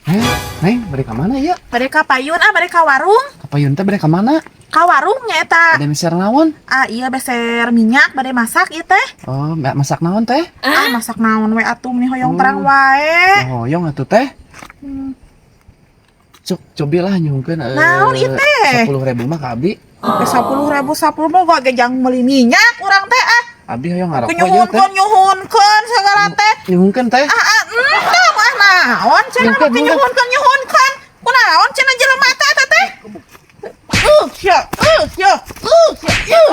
Eh, Neng, bade ka mana ya? Bade ka payun ah, bade ka warung. Ka payun teh bade ka mana? Ka warung nya eta. Bade meser naon? Ah iya, beser minyak bade masak ieu teh. Oh, masak naon teh? Ah, masak naon we atuh, meni hoyong terang wae. Oh, hoyong atuh teh. Cuk, cobilah nyuhunkeun Naon ieu teh? 10.000 mah ka abi. Eh, 10.000, 10 mah gua ge jang meuli minyak urang teh ah. Abi hoyong ngarokok ya teh. Nyuhunkeun nyuhunkeun segala teh. Nyuhunkeun teh. Ah ah, entah ah naon cenah Nyuhunkeun, make nyuhunkeun nyuhunkeun. Kunaon cenah jelema teh eta teh? Ya, ya, ya, ya.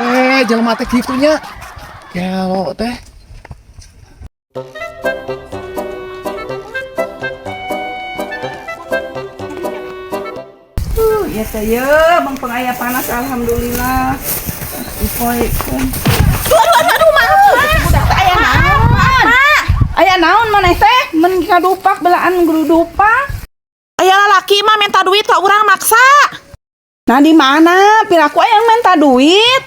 Eh, jelema teh kitu nya. Gelo teh. Ya teh ye, bang aya panas alhamdulillah. Ipoekeun. Aduh, aduh, aduh, maaf, Mak. Budak teh aya naon? Aya naon maneh teh? Mun kadupak belaan grudupak. Aya lalaki mah minta duit ka urang maksa. Nah di mana? Piraku aya minta duit.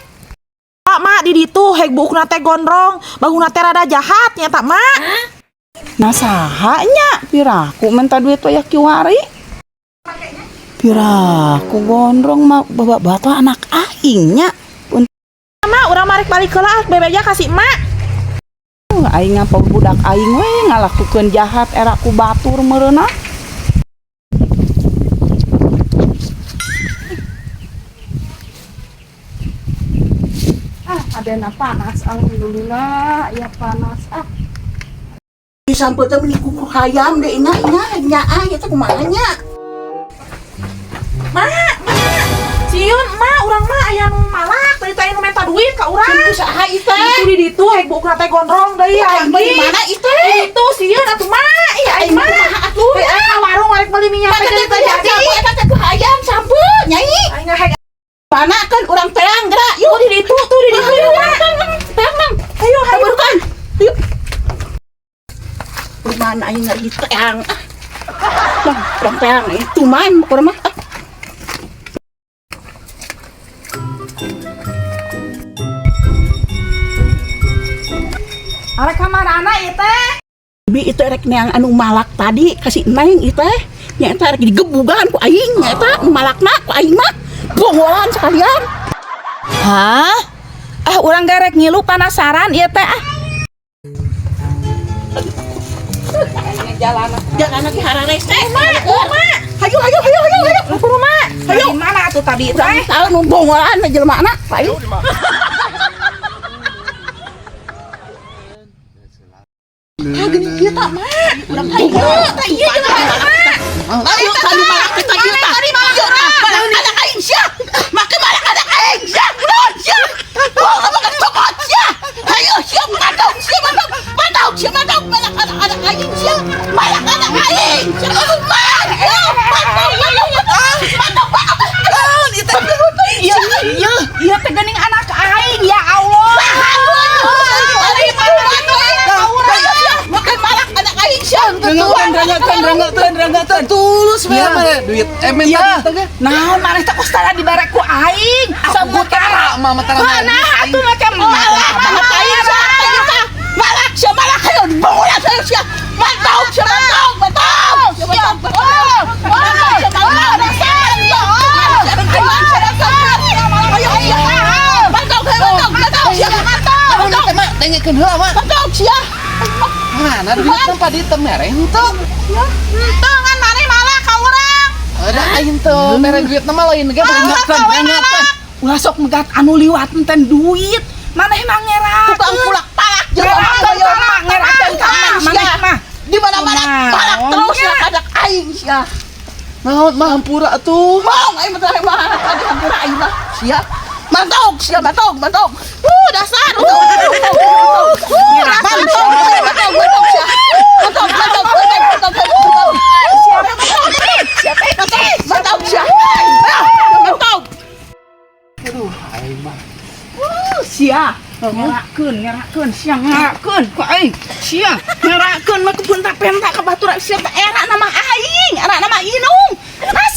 Pak, Mak, di ditu hek buukna teh gondrong, bangunna teh rada jahat nya tak, Mak. Nah saha nya? Piraku minta duit aya kiwari. Piraku gondrong mah bawa batu anak aing nya. Mak, urang marik balik heula ah, bebeja ka si Mak. Aing ngapa budak aing we ngalakukeun jahat era ku batur meureunna. Ah, adena panas alhamdulillah, ya panas ah. Sampai teh meuni kuku hayam deh ina ina nya ah eta kumaha nya? Mak, Mak. Sieun, Mak, urang mah aya nu malak, tadi teh aya nu minta duit ka urang. Ku saha ieu teh? Itu di ditu hek buukna teh gondrong deui Aing mah di aing. mana ieu teh? Di ditu sieun atuh, Mak. Ih, aing mah. Atuh. Eh, aing ka warung arek meuli minyak teh Teh jadi teh jadi. eta teh ku hayam sampeun nyai. Aing ngahek Mana kan urang teang geura tuh yuk. di ditu tuh di ditu yuk, Mak. Teang nang. Ayo, ayo. Kaburukan. Yuk. Di mana aing ngari teang ah. Bang, urang teang itu man urang mah. Ah. Arek ka mana ieu teh? Bi itu erek neang anu malak tadi kasih neng itu teh nya eta erek digebugan ku aing nya eta nu malakna ku aing mah bongolan sekalian. Hah? Ah, urang garek ngilu penasaran ieu teh ah. Jangan lagi hararese mak mak, hayu hayu hayu hayu hayu Kudu mak. Hayu. Di mana atuh tadi urang teh? tahu nu bongolan jelema na hayu. Ah, gini kieu tah mak, urang hayu tah ieu jelema mak. Ayo kali malak kita ieu tah. Ieu tah malak anak aing sia. Make malak anak aing sia. Naon sia? Wah, makan cokot sia. Hayu sia mantau sia mantau. Mantau sia mantau malak anak anak aing sia. Malak anak aing. Sia mak. Mantau mantau mantau mantau. Naon ieu teh? Ieu ieu ieu teh geuning anak aing ya Allah. Makan malak anak aing sia. Rengekeun, rengekeun, rengekeun, rengekeun. Tulus we Iya. mah duit minta Iya. duit teh. Naon maneh teh kostara dibere ku aing. Aku tara mah tara Mana atuh make Malak anak aing sia. Malak sia malak hayu bongolan sia. Mantau sia mantau mantau. Sia mantau. Naon teh mah dengekeun heula mah. Mana duit tempat di teu mere henteu. Henteu ngan maneh malak ka urang. Ada aing teu mere duit mah lain ge rengekeun, rengekeun. Ulah sok megat anu liwat enten duit. Maneh mah ngerakeun. Tukang pulak palak Ngerakeun ka mak, ngerakeun ka mak maneh mah. Di mana-mana palak terus ya anak aing sia. Naon mah hampura atuh. Mau aing mah teh mah tadi hampura aing mah sia. Mantau sia mantau mantau. Dasar. Dasar mantau mantau mantau sia. Mantau mantau mantau mantau mantau. Mantau mantau sia. Mantau. Aduh, aing mah. Sia ngerakeun ngerakeun sia ngerakeun ku aing sia ngerakeun mah kebun tak penta ka batur sia teh era nama aing era nama inung. Nah